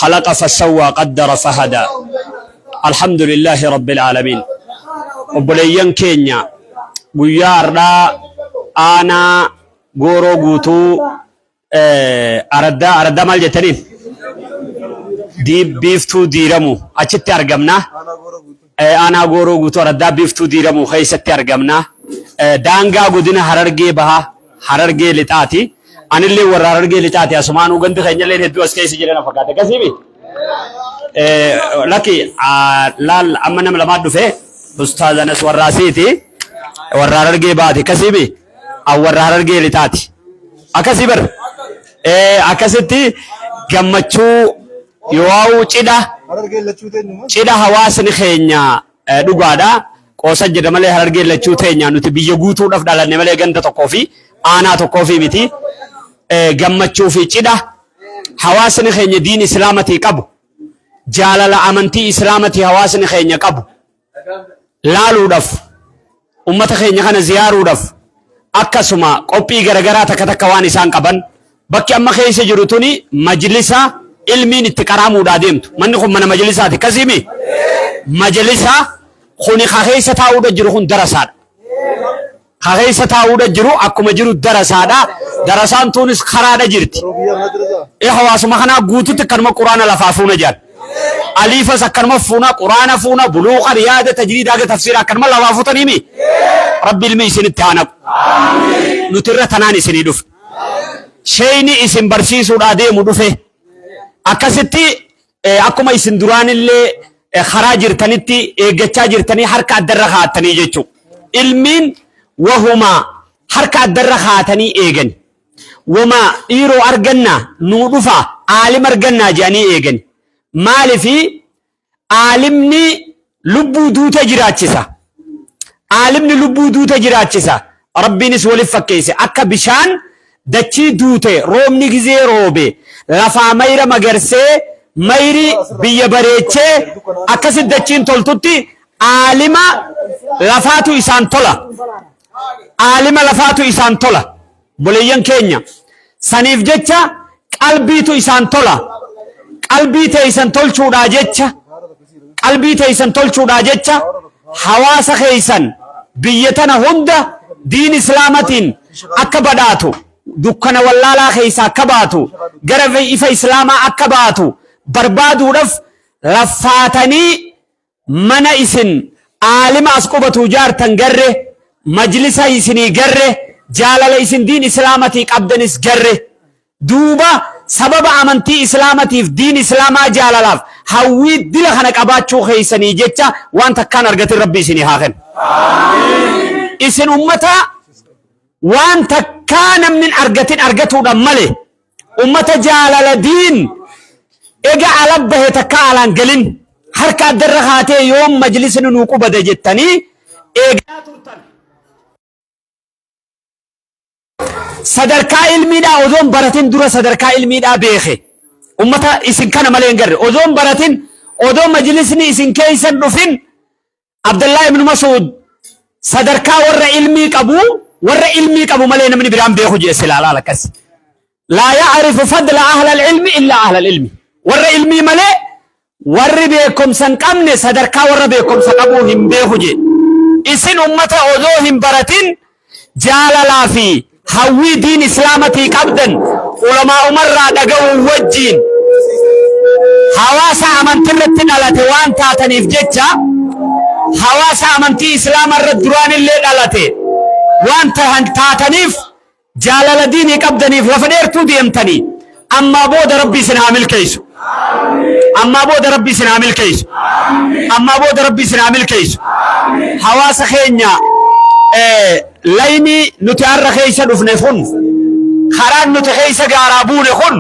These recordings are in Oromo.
خلق فسوى قدر فهدى الحمد لله رب العالمين. Obboleeyyan keenya guyyaa har'aa aanaa Gooroo Guutuu araddaa araddaa maal jettaniin Biiftuu Diiramu achitti argamna. Aanaa Gooroo Guutuu araddaa Biiftuu Diiramu keessatti argamna. Daangaa godina Harargee Bahaa Harargee Lixaati. Anillee warra Harargee Lixaati asumaanuu gandi keenyallee hedduu as keessa jiran fakkaata. Akkasiimi? Lakki laal amma nama lamaa dhufe Ustaaz Anas warraasiiti. Warra Harargee Bahaati. Akkasiimi? An warra Harargee Lixaati. Akkasii bar. Akkasitti gammachuu yoo cidha Harargeen lachuu teenyuma. Cidha hawaasni keenya dhugaadha. Qoosa jedha malee Harargeen lachuu teenya nuti biyya guutuudhaaf dhalanne malee ganda tokkoo fi aanaa tokkoo fi miti. Gammachuu fi cidha hawaasni keenya diin islaamatii qabu jaalala amantii islaamatii hawaasni keenya qabu laaluudhaaf ummata keenya kana ziyaaruudhaaf akkasuma qophii garagaraa takka takka waan isaan qaban bakki amma keessa jiru tuni majlisa ilmiin itti qaraamuudhaa deemtu. Manni kun mana majlisaati. Akkasiimi? Majlisa kuni ka keessa taa'uudha jiru kun darasaadha. Ka keessa taa'uudha jiru akkuma jiru darasaadha. Darasaan tuunis karaadha jirti. Ee hawaasuma kanaa guututti akkanuma quraana lafaa fuuna jedhan. Aliifas akkanuma fuuna, quraana fuuna, buluuqa, riyaada, tajriida haga tafsiira akkanuma lafaa fuutaniimi. Rabbi ilmi isinitti haa naqu. Nuti irra tanaan isinii dhufe. Sheeyni isin barsiisuudhaa deemu dhufe. Akkasitti akkuma isin duraanillee karaa jirtanitti eeggachaa jirtanii harka addarra kaa'attanii jechuudha. Ilmiin wahuma harka addarra kaa'atanii eegani. Wama dhiiroo argannaa nuu dhufa aalim argannaa jedhanii eegani. Maalifi aalimni lubbuu duute jiraachisa. Aalimni lubbuu duute jiraachisa. Rabbiinis waliif fakkeesse akka bishaan dachii duute roobni gizee roobe lafaa mayra magarsee mayri biyya bareechee akkasi dachiin toltutti aalima lafaatu isaan tola. Aalima lafaatu isaan tola. Obboleeyyan keenya saniif jecha qalbiitu isaan tola. Qalbii teeysan tolchuudhaa jecha qalbii teeysan tolchuudhaa jecha hawaasa keeysan biyya tana hunda diin islaamatiin akka badhaatu dukkana wallaalaa keeysa akka baatu gara ifa islaamaa akka baatu barbaaduudhaaf laffaatanii Mana isin aalima as qubatu ijaartan garre, majlisa isinii garre, jaalala isin diin islaamatii qabdanis garre. Duuba sababa amantii islaamatiif diin islaamaa jaalalaaf hawwii dila kana qabaachuu keessanii jecha waan takkaan argatin Rabbi isinii haa kennu. Isin ummata waan takkaa namni hin argatin argatuudhaan male ummata jaalala diin ega ala bahe takka alaan galin harka addarra kaatee yoom majlisni nuu qubada jettanii eegaa turtan. Sadarkaa ilmiidhaa odoon baratin dura sadarkaa ilmiidhaa beeke. Ummata isin kana malee hin garre. Odoon baratin odoo majlisni isin keessan dhufin Abdallaa ibn Mas'uud sadarkaa warra ilmii qabu warra ilmii qabu malee namni biraan beeku jedhe silaa laal akkas. Laa ya'rifu fadla ahla ilmi illa ahla ilmi. Warra ilmii malee warri beekumsa hin qabne sadarkaa warra beekumsa qabuu hin beeku jedhe. Isin ummata odoo hin baratin jaalalaa fi hawwii diin islaamatii qabdan ulamaa'umarraa dhaga'uu wajjiin hawaasa amantirratti dhalate waan taataniif jecha hawaasa amantii islaamarra duraanillee dhalate waan tahan taataniif jaalala diinii qabdaniif lafa dheertuu deemtanii ammaa booda rabbi isin haa milkeessu. Ammaa booda rabbi isin haa milkeessu. Ammaa booda rabbi isin haa milkeessu. Hawaasa keenya layni nuti har'a keessa dhufne kun karaan nuti keessa gaaraa buune kun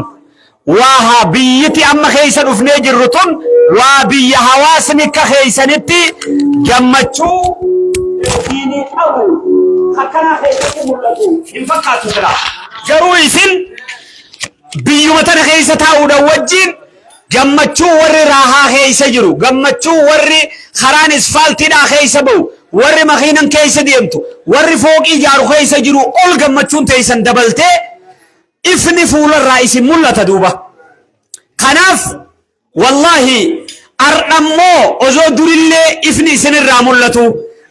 waa haa biyyiti amma keessa dhufnee jirru tun waa biyya hawaasni akka keessanitti gammachuu diinii qabu akkanaa keessatti mul'atu hin fakkaatu jira. Garuu isin biyyuma tana keessa taa'uudhaan wajjin gammachuu warri raahaa keessa jiru, gammachuu warri karaan isfaaltiidhaa keessa ba'u, warri makiinan keessa deemtu, warri fooqii ijaaru keessa jiru ol gammachuun teessan dabaltee ifni fuularraa isin mul'ata duuba. Kanaaf Wallaahi ardhammoo osoo durillee ifni isinirraa mul'atu,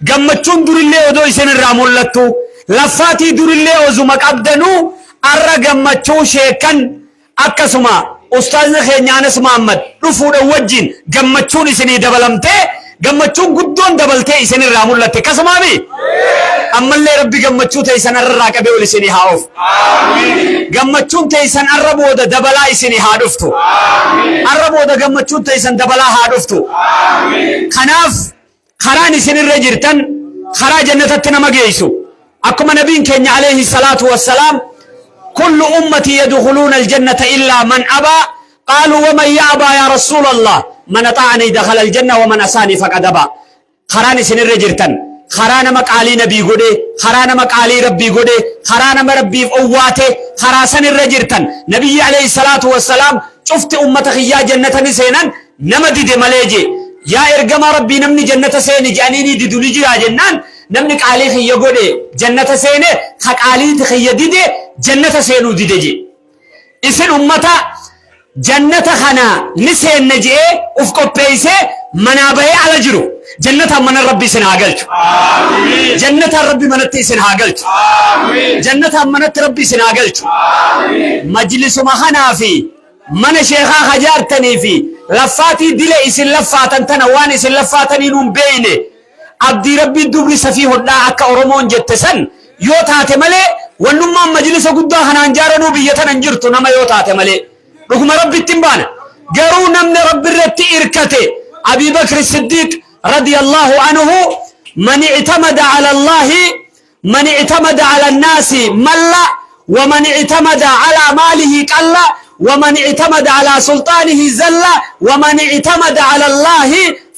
gammachuun durillee odoo isinirraa mul'attu, laffaatii durillee osuma qabdanuu, arra gammachuu sheekan akkasuma ustaazni keenya Anas Muhammad dhufuudhaan wajjin gammachuun isinii dabalamtee, gammachuun guddoon dabaltee isinirraa mul'atte. Akkasumaami ammallee Rabbi gammachuu teessan arrarraa qabee ol isinii haa oofu. Gammachuun teessan arra booda dabalaa isinii haa dhuftu. Arra booda gammachuun teessan dabalaa haa dhuftu. Kanaaf karaan isinirra jirtan karaa jannatatti nama geessu. Akkuma nabiin keenya alayhi salaatu wassalaam, "Kullu ummati yadkhuluuna aljannata illaa man abaa." Qaaluu, "Waman ya'baa yaa rasuulallah?" "Man axa'anii dakhala aljanna wa man asaanii faqad abaa." Karaan isinirra jirtan karaa nama qaalii nabii godhe, karaa nama qaalii Rabbii godhe, karaa nama Rabbiif owwaate, karaa sanirra jirtan. Nabiyyi alayhi salaatu wassalaam, "Cufti ummata kiyyaa jannata ni seenan, nama dide malee," jee. "Yaa ergamaa Rabbii, namni jannata seeni jedhanii ni didu ni jiraa?" jennaan, "Namni qaalii kiyya godhe jannata seene, ka qaaliiti kiyya dide jannata seenuu dide," jee. Isin ummata jannata kana ni seenna je'ee uf qopheessee manaa bahee ala jiru. Jannataan mana Rabbi isin haa galchu. Jannataan Rabbi manatti isin haa galchu. Jannataan manatti Rabbi isin haa galchu. Majlisuma kanaa fi mana sheekaa hajaartanii fi laffaatii dile isin laffaatan tana, waan isin laffaatanii nuun beeyne, abdii Rabbii dubri safii hodhaa akka Oromoon jette san yoo taate malee, wannummaan majlisa guddaa kanaan jaaranuu biyya tana hin jirtu nama yoo taate malee. Dhuguma Rabbitti hin baana. Garuu namni Rabbi irratti irkate, Abii Bakri Siddiiq radiyallahu anhu, "Man ictamada ala Allahi, man ictamada ala annaasi malla, ومن اعتمد على ماله قل، ومن اعتمد على سلطانه زل، ومن اعتمد على الله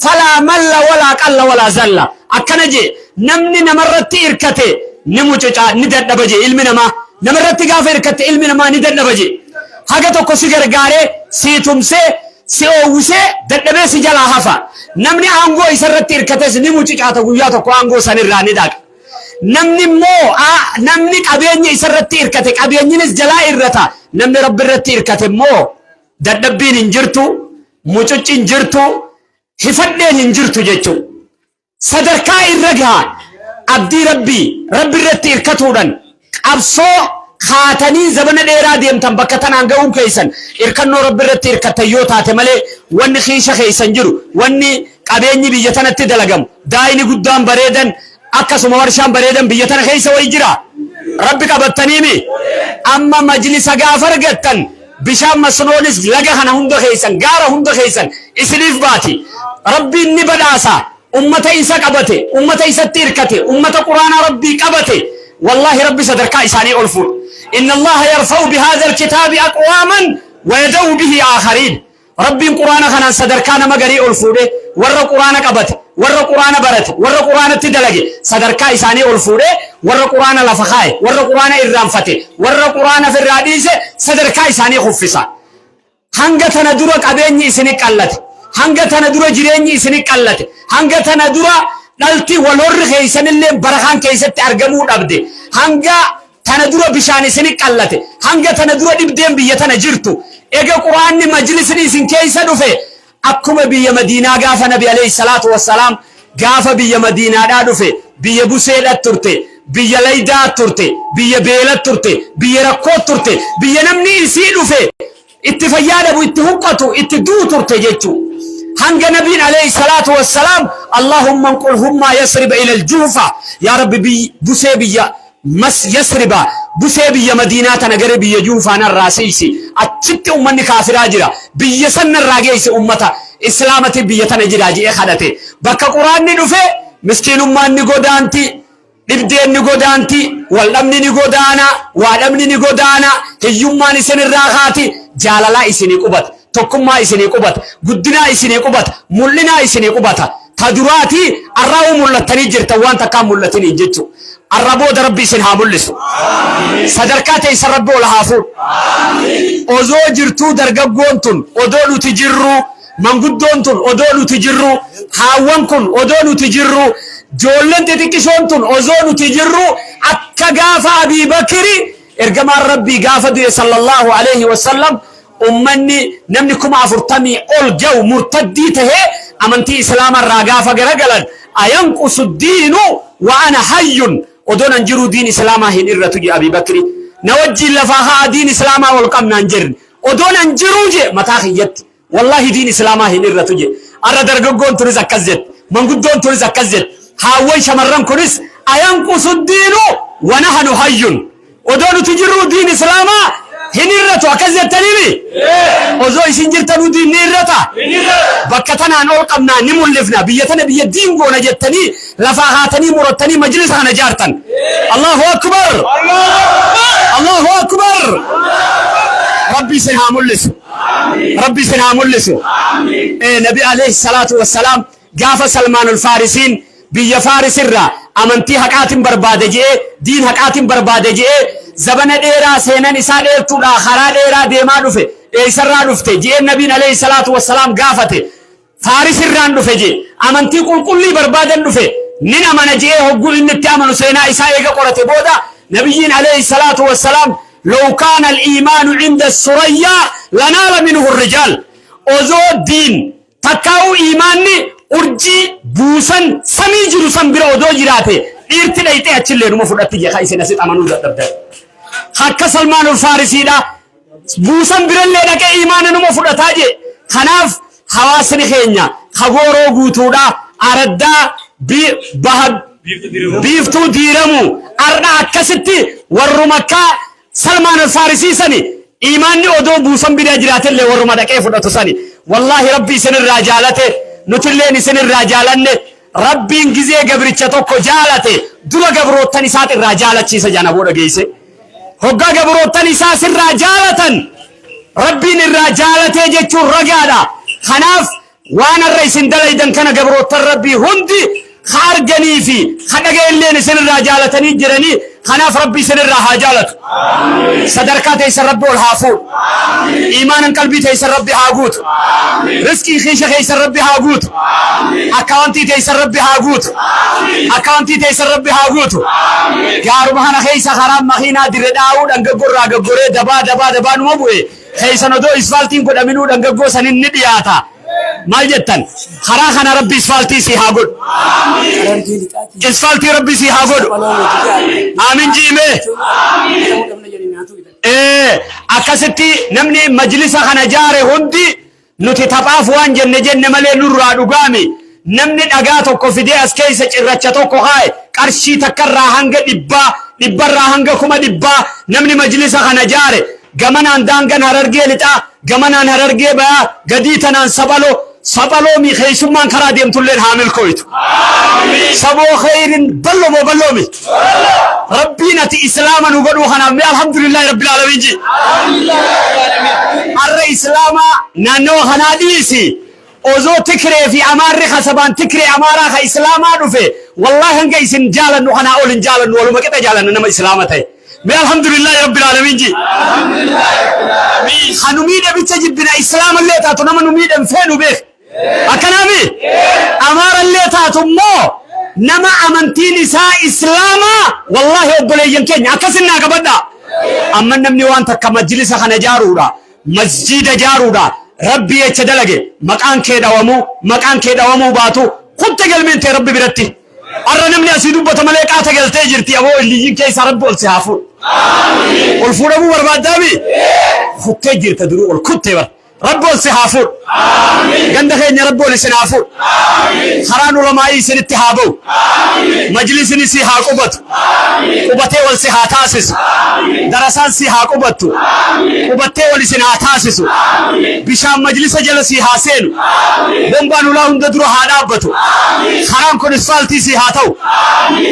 فلا مل ولا قل ولا زل." Akkana jee: namni namarratti irkate ni mucuca, ni dadhaba jee. Ilmi namaa namarratti gaafa irkate, ilmi namaa ni dadhaba jee. Haga tokko si gargaaree, si tumsee, si oowwisee, dadhabee si jalaa hafa. Namni aangoo isarratti irkates ni mucucaata, guyyaa tokko aangoo sanirraa ni dhaqa. Namni immoo namni qabeenya isarratti irkate, qabeenyinis jalaa irrata. Namni Rabbi irratti irkate immoo dadhabbiin hin jirtu, mucucci hin jirtu, hifadheen hin jirtu jechuudha. Sadarkaa irra gaha abdii Rabbii, Rabbi irratti irkatuudhaan qabsoo kaatanii zabana dheeraa deemtan, bakka tanaan ga'uun keessan irkannoo Rabbi irratti irkattan yoo taate malee, wanni kiisha keessan jiru, wanni qabeenyi biyya tanatti dalagamu, daayini guddaan bareedan, akkasuma warshaan bareedan biyya tana keessa wayi jira. Rabbi qabattaniimi amma majlisa gaafa argattan, bishaan masnoonis laga kana hunda keessan, gaara hunda keessan isiniif baati. Rabbiin ni badhaasa ummata isa qabate, ummata isatti hirkate, ummata Quraanaa Rabbii qabate. Wallaahi Rabbi sadarkaa isaanii ol fuudha. إن الله يرفع بهذا الكتاب أقواما ويضع به آخرين. Rabbiin Quraana kanaan sadarkaa nama garii ol fuudhe. Warra Quraana qabate, warra Quraana barate, warra Quraanatti dalage sadarkaa isaanii ol fuudhe. Warra Quraana lafa kaaye, warra Quraana irraanfate, warra Quraana ofirraa dhiise sadarkaa isaanii kuffisa. Hanga tana dura qabeenyi isini qallate, hanga tana dura jireenyi isini qallate, hanga tana dura dhalti walorri keessanillee barakaan keessatti argamuu dhabde, hanga tana dura bishaan isini qallate, hanga tana dura dhibdeen biyya tana jirtu, ega Quraanni majlisni isin keessa dhufe, akkuma biyya Madiinaa gaafa Nabi alayhi salaatu wassalaam gaafa biyya Madiinaadhaa dhufe, biyya buseedha turte, biyya laydaa turte, biyya beela turte, biyya rakkoo turte, biyya namni isii dhufe itti fayyaadamu, itti huqqatu, itti du'u turte jechuu. Hanga nabiin alayhi salaatu wassalaam, "اللهم انقلهم يثرب إلى الجحفة." Yaa Rabbi, busee biyya mas Yasriba, busee biyya Madiinaa tana gara biyya Juhfaa narraa siisi, achitti ummanni kaafiraa jira, biyya san narraa geessi, ummata islaamati biyya tana jira, jedhee kadhate. Bakka Quraanni dhufe miskiinummaan ni godaanti, dhibdeen ni godaanti, waldhabni ni godaana, waadhabni ni godaana, hiyyummaan isin irraa kaati, jaalalaa isinii qubata, tokkummaa isinii qubata, guddinaa isinii qubata, mul'inaa isinii qubata. Ta duraati arraa'uu mul'attanii jirtan, waan takkaan mul'atiniin jechuudha. Arra booda Rabbi isin haa mul'isu. Sadarkaa teessan Rabbi ol haa fuudhu. Osoo jirtuu dargaggoon tun, odoo nuti jirru manguddoon tun, odoo nuti jirru haawwan kun, odoo nuti jirru joolleen xixiqqishoon tun, osoo nuti jirru, akka gaafa Abii Bakiri, ergamaan Rabbii gaafa du'e sallallahu alaihi wasallam. Ummanni namni 40,000 ol ga'u murtaddii tahee amantii Islaamaa irraa gaafa garagalan, ayanqusu diinu wa ana hayyun, odoon an jiruu diin Islaamaa hin irratu je Abii Bakri. Na wajjiin lafaa ha'a diin Islaamaa ol qabnaan jirre. Odoon an jiruu je mataa kiyyatti. Wallaahi diin Islaamaa hin irratu je. Arra dargaggoon tunis akkas jette. Manguddoon tunis akkas jette. Haawwan shamarran kunis ayanqusu diinu wa nahanu hayyun. Odoo nuti jirruu diin Islaamaa hin irratu akkas jettaniimi? Osoo isin jirtanuu diin ni irrata? Bakka tanaan ol qabnaa ni mul'ifna. Biyya tana biyya diin goona jettanii lafaa haatanii murattanii majlisa kana jaartan. Allahu Akbar! Allahu Akbar! Rabbi isin haa mul'isu. Rabbi isin haa mul'isu. Nabi alayhi salaatu wassalaam gaafa Salmaanul Faarisiin biyya Faaris irraa amantii haqaatin barbaada je'ee, diin haqaatin barbaada je'ee, zabana dheeraa seenan isaa dheertuudha karaa dheeraa deemaa dhufe, eessarraa dhufte je'ee Nabiin alayhi salaatu wassalaam gaafate. Faaris irraan dhufe je'e. Amantii qulqullii barbaadan dhufe. Nin amana je'ee hogguu inni itti amanu seenaa isaa eega qorate booda Nabiyyiin alayhi salaatu wassalaam law kaana al-iimaanu inda surayyaa lanaala minhu rijaal. Osoo diin takkaa'uu iimaanni urjii buusan samii jiru san bira odoo jiraate dhiirti dhayxee achillee numa fudhatti jecha isin asitti amanuu dadhabdan. Akka Salmaanul Faarisiidha. Buusan birallee dhaqee iimaana numa fudhataa jee. Kanaaf hawaasni keenya kagooroo guutuudha araddaa baha biiftuu diiramu ar'a akkasitti warruma akka Salmaan al-Faarisii sani iimaanni odoo buusan bira jiraatellee warruma dhaqee fudhatu sani. Wallaahi Rabbi isinirraa jaalate, nutilleen isinirraa jaalanne. Rabbiin gizee gabricha tokko jaalate dura gabroottan isaat irraa jaalachiisa jedhan aboo dhageeyse. Hoggaa gabroottan isaa sirraa jaalatan Rabbiin irraa jaalatee jechuun ragaadha. Kanaaf waan har'a isin dalaydan kana gabroottan Rabbii hundi ka arganii fi ka dhaga'elleen isin irraa jaalatanii jiranii, kanaaf Rabbi isin irraa haa jaalatu. Sadarkaa teessan Rabbi ol haa fuudhu. Iimaanan qalbii teessan Rabbi haa guutu. Riskii kiisha keessan Rabbi haa guutu. Akkaawwantii teessan Rabbi haa guutu. Akkaawwantii teessan Rabbi haa guutu. Gaaruma kana keessa karaan makiinaa dire dhaa'uu dhangaggoo irraa gaggoree dabaa dabaa dabaa numa bu'e. Keessan odoo isfaaltiin godhaminuu dhangaggoo sanin ni dhiyaata. Maal jettan? Karaa kana Rabbi isfaaltii sii haa godhu. Harargee lixaatii. Isfaaltii Rabbi sii haa godhu. Baloo mootii Aamin jiimee. Ta'uu dhabna jedhanii naatu idan. Akkasitti namni majlisa kana jaare hundi nuti taphaaf waan jenne jenne malee nurraa dhugaami. Namni dhagaa tokko fidee as keessa cirracha tokko kaa'e qarshii takkarraa hanga dhibbaa, dhibbarraa hanga 100,000 namni majlisa kana jaare gamanaan daangan Harargee lixaa, gamanaan Harargee bayaa, gadii tanaan saphaloo, saphaloo mi keessummaan karaa deemtulleen haa milkooytu. Saboo kheyrin ballo moo balloomi? Rabbiin ati Islaama nu godhuu kanaaf mee alhamdulillahi rabbil aalamiin ji. Har'a Islaama naannawa kanaa dhiisi. Osoo Tikree fi Amaarri ka sabaan Tikree Amaaraa ka Islaamaa dhufe wallaahi hanga isin jaalannu kanaa ol hin jaalannu, waluma qixa jaalanna nama Islaama ta'e. Mee alhamdulillahi rabbil aalamiin ji. Ka nu miidhe bicha jibbina, Islaamallee taatu nama nu miidhe hin feenu beek. Akkanaami? Amaarallee taatu immoo nama amantiin isaa Islaamaa wallaahi obboleeyyan keenya akkasin naa qabadha. Amma namni waan takka majlisa kana jaaruudha. Masjiida jaaruudha. Rabbii jecha dalage maqaan kee dhawamuu maqaan kee dhawamuu baatu kutte galmeen tee Rabbi biratti. Arra namni asii dubbata malee qaata galtee jirti aboo illiyyiin keessaa Rabbi ol si haa fuudhu. Ol fuudhamuu barbaaddaami? Kuttee jirta duruu ol kuttee bar. Rabbi ol si haa fuudhu. Ganda keenya Rabbi ol isin haa fuudhu. Karaan ulamaa'ii isinitti haa ba'u. Majlisni si haa qubatu. Qubatee wal si haa taasisu. Darasaan si haa qubattu. Qubattee wal isin haa taasisu. Bishaan majlisa jala si haa seenu. Bombaan ulaa hunda dura haa dhaabbatu. Karaan kun isfaaltii si haa ta'u.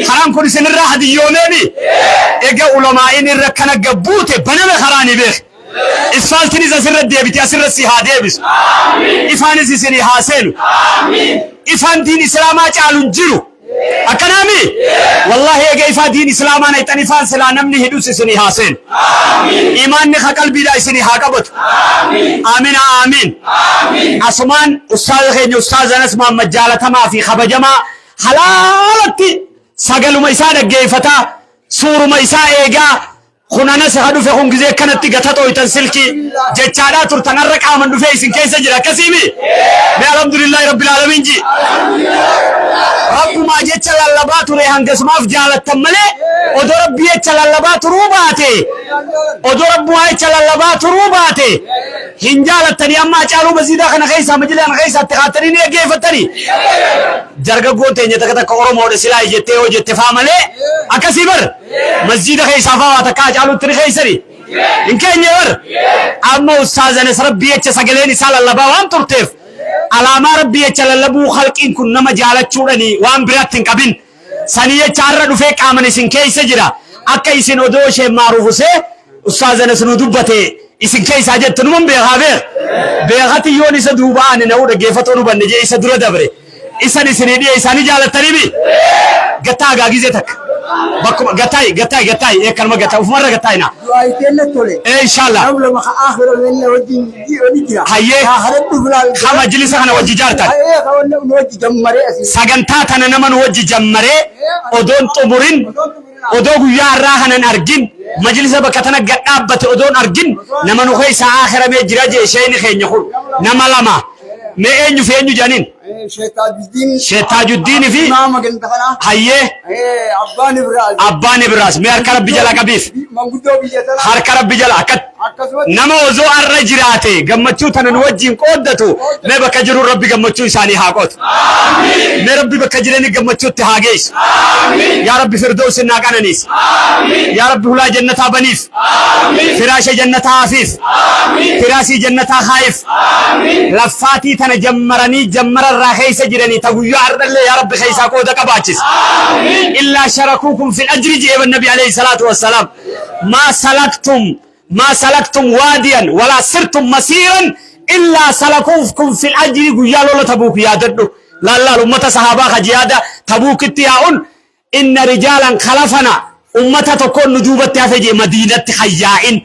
Karaan kun isinirraa hadiyyoomeemi. Ega ulamaa'iin irra kana gabbuute baname karaa ni beek. Isfaaltiinis asirra deebite asirra si haa deebisu. Ifaanis isinii haa seenu. Ifaan diin Islaamaa caalu hin jiru. Akkanaami? Wallaahi eega ifaa diin Islaamaa nayxan ifaan silaa namni hidhus isinii haa seenu. Imaanni ka qalbiidhaa isinii haa qabatu. Aamina aamiin. Asumaan ustaaza keenya Ustaaz Anas Muhammad jaalatamaa fi kabajamaa halaalatti sagaluma isaa dhaggeeffataa suuruma isaa eegaa. Kun anas ha dhufe kun gizee kanatti gata xooytan silkii jechaadhaa turtan har'a qaaman dhufee isin keessa jira akkasiimi. Mee alhamdulillahi rabbil aalamiin ji. Rabbumaa jecha lallabaa ture hangasumaaf jaalattan malee odoo rabbii jecha lallabaa turuu baate odoo rabbumaa jecha lallabaa turuu baate hin jaalattanii amma Hacaaluu Masiidaa kana keessaa majila kana keessaa itti kaattanii ni dhaggeeffattanii. Dargaggoon teenya takka takka Oromoodha silaa jettee yoo jette faa malee akkasii bar masjiida keessaa faa waa takka Hacaaluutti ni keessanii. Hin keenye bar amma ustaazanis rabbii jecha sagaleen isaa lallabaa waan turteef alaamaa rabbii jecha lallabuu halqiin kun nama jaalachuudhani waan biraatti hin qabin. Sanii jecha har'a dhufee qaaman isin keessa jira. Akka isin odoo isheen maaruufusee ustaazanas nu dubbate isin keessaa jettu numan beekaa beek. Beekati yoon isa duuba ani na'uu dhaggeeffatoo nu banne jee isa dura dabre. Isan isinii dhiye isaanii jaalattanii mi? Gattaa agaagizee takka. Bakkuma gattaayi gattaayi gattaayi eekkanuma gattaa ufumarra gattaayi naa. Du'aa ittiin tole. Ee inshallah. Nam lama ka aakhira wenna wajjin wali jira. Hayyee. Aakhira dhufnaa. Ka majlisa kana wajji jaartan. Hayyee ka wanna nu wajji jammaree asii. Sagantaa tana nama nu wajji jammaree odoon xumurin odoo guyyaa har'aa kanan argin majlisa bakka tana gad dhaabbate odoon argin nama nu keessaa akhiramee jira jee sheeyni keenya kun nama lama mee eenyu fi eenyu jedhaniin Sheetaajuddin. Sheetaajuddin fi Imaama ganda kanaa. hayyee Abbaan Ibraas. Abbaan Ibraas mee harka rabbi jala qabiif Manguddoo biyya tanaa. harka rabbi jala akka Akkasumas nama osoo har'a jiraate gammachuu tana nu wajjin qooddatu mee bakka jiru rabbi gammachuu isaanii haa qootu. Mee rabbi bakka jiranii gammachuutti haa geessu. Yaa rabbi firdoosin naa qananiis. Yaa rabbi hulaa jannataa baniif. Firaasha jannataa hafiif. Firaasii jannataa haayif. Laffaatii tana jammaranii jammararraa keessa jiranii ta guyyaa har'allee yaa rabbi keessaa qooda qabaachis. Illaa sharakuukum fil ajri je'e nabi alayhi salaatu wassalaam. Maa salaktum ما سلكتم واديا ولا سرتم مسيرا إلا سلكوكم في الأجر قيا لولا تبوك يا ددو لا لا أمة صحابة خجيادة تبوك اتياؤن إن رجالا خلفنا أمة تكون ندوبة هفجي مدينة خيائن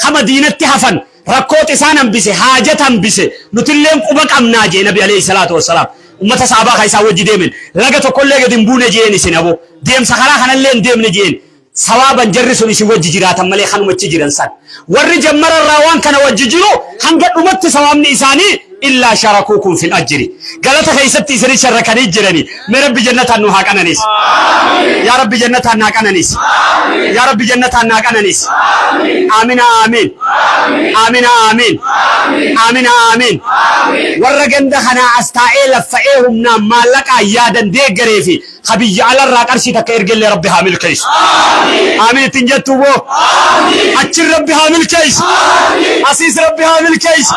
خمدينة هفن ركوت إسانا بسي حاجة بسي نتلين قبك أمناجي نبي عليه الصلاة والسلام أمة صحابة خيسا وجي ديمن لغة كل لغة دنبونة جيني سنبو ديم سخرا خنا اللين ديمن جين sawaaban jarri sun isin wajji jiraatan malee kanumachi jiran san warri jammara irraa waan kana wajji jiru hanga dhumatti sawaabni isaanii illaa sharakuukum fil ajri galata keessatti isin sharrakanii jirani mee rabbi jannataan nu haa qananis yaa rabbi jannataan naa qananis yaa rabbi jannataan naa qananis aamina aamiin aamina aamiin aamina aamiin warra ganda kanaa as taa'ee laffa'ee humnaan maallaqaa yaadan deeggaree fi ka biyya alarraa qarshii takka ergellee rabbi haa milkeessu. Amiin ittiin jettu boo. Achin rabbi haa milkeessu. Asiis rabbi haa milkeessu.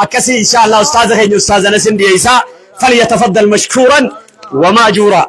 Akkasii insha Allah ustaaza keenya ustaaza Nasin dhiyeessaa. فليتفضل مشكورا وماجورا.